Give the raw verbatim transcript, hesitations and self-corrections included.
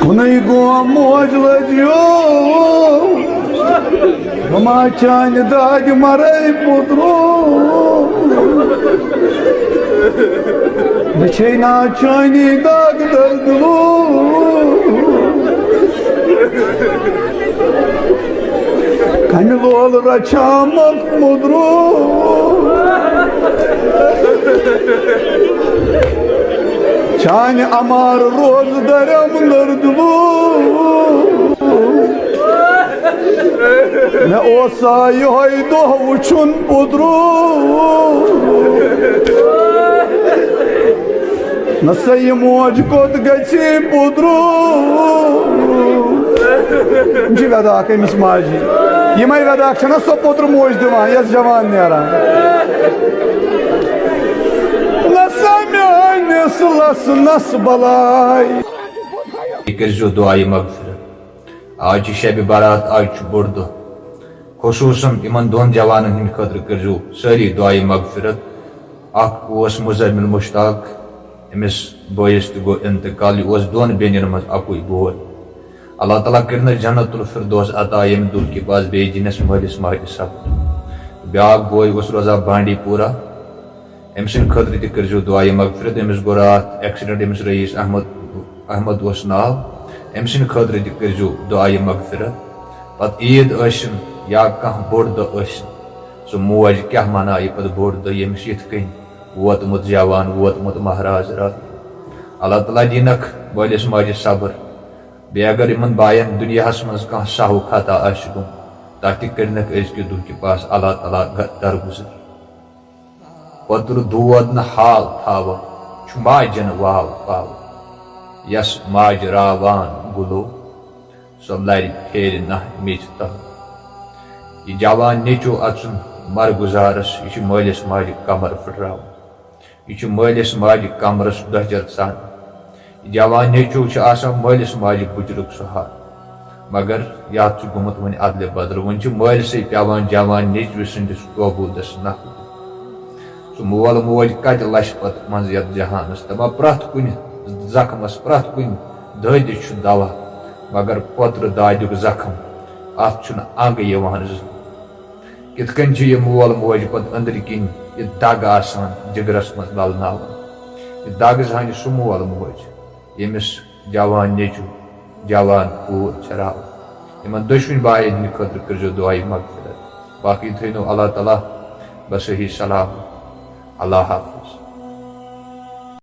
وُنُے گوٚو موج لٔجیو، ہما چانہِ دادِ مرے پُترو۔ مےٚ چھے نا چٲنی دگ دردلو۔ کنہِ لول رچھامکھ مُدرو۔ چانہِ امار روز درم دردلو۔ مےٚ اوسا یِہوٚے دۄہ وٕچھُن پُدرو۔ نہ سا یہِ موج کوٚت گژھِ پُدرو۔ یِم چھِ وٮ۪داکھ أمِس ماجہِ۔ یِمَے وٮ۪داکھ چھَنہ سۄ پُدرٕ موج دِوان، یۄس جوان نیران۔ نہ سا میٛٲنِس لَسنَس بَلاے۔ یہِ کٔرۍزیو دُعایہِ مغفرت۔ آز چھِ شبِ برات، آز چھُ بوٚڑ دۄہ۔ خصوٗصاً یِمن دۄن جوانن ہٕنٛدِ خٲطرٕ کٔرۍزیو سٲری دُعایہِ مغفرت۔ اکھ اوس مزمل مشتاق، أمِس بٲیِس تہِ گوٚو انتقال۔ یہِ اوس دۄن بیٚنٮ۪ن منٛز اَکُے بوے۔ اللہ تعالیٰ کٔرِنَس جنت الفردوس عطا، ییٚمہِ دُکھِ پاس بیٚیہِ دِنَس مٲلِس ماجہِ صبر۔ بیٛاکھ بوے اوس روزان بانڈی پورہ، أمۍ سٕنٛدِ خٲطرٕ تہِ کٔرۍزیو دُعایہِ مغفرت۔ أمِس گوٚو راتھ accident، أمِس رئیس احمد، احمد اوس ناو، أمۍ سٕنٛدِ خٲطرٕ تہِ کٔرۍزیو دُعایہِ مغفرت۔ پتہٕ عیٖد ٲسِن یا کانٛہہ بوٚڑ دۄہ ٲسِن، سُہ موج کیٛاہ مناوِ پتہٕ بوٚڑ دۄہ، ییٚمِس یِتھ کٔنۍ ووتمُت جوان، ووتمُت مہراز راتھ۔ اللہ تعالیٰ دِنَکھ مٲلِس ماجہِ صبر۔ بیٚیہِ اگر یِمن باین دُنیاہس منٛز کانٛہہ سہو خطا آسہِ گوٚمُت، تتھ تہِ کٔرِنَکھ أزکہِ دُکھِ پاس اللہ تعالیٰ گ-، درگُزر۔ پوٚتُر دود نہٕ حال تھاوان، چھُ ماجن واو پاوان۔ یس ماجہِ راوان گُلو، سۄ لرِ پھیرِ ناہہِ میٚژِ تل۔ یہِ جوان نیٚچو اژُن مرگُزارس، یہِ چھُ مٲلِس ماجہِ کمر پھٕٹراوان۔ یہِ چھُ مٲلِس ماجہِ کمرس دۄہجر ژانان۔ جوان نیٚچو چھُ آسان مٲلِس ماجہِ بُجرُک سہارٕ۔ مگر یتھ چھُ گوٚمُت وۄنۍ ادلہِ بدل۔ وۄنۍ چھُ مٲلسٕے پٮ۪وان جوان نیٚچوِ سٕنٛدِس قوبوٗدس نکھٕ دیُن۔ سُہ مول موج کتہِ لچھِ پتہٕ منٛز یتھ جہانس؟ دپان پرٛٮ۪تھ کُنہِ زخمس، پرٛٮ۪تھ کُنہِ دٲدِس چھُ دوا، مگر پوترٕ دادیُک زخم، اتھ چھُنہٕ انگ یِوان زٕ۔ کِتھ کٔنۍ چھِ یہِ مول موج پتہٕ أنٛدرۍ کِنۍ یہِ دگ آسان جِگرس منٛز للناوان؟ یہِ دگ زانہِ سُہ مول موج، ییٚمِس جوان نیٚچو، جوان کوٗر چھِ راوان۔ یِمن دۄشوٕنۍ باین ہٕنٛدِ خٲطرٕ کٔرۍزیو دُعایہِ مغفرت۔ باقٕے تھٲینو اللہ تعالیٰ بصحیح سلامت۔ اللہ حافظ۔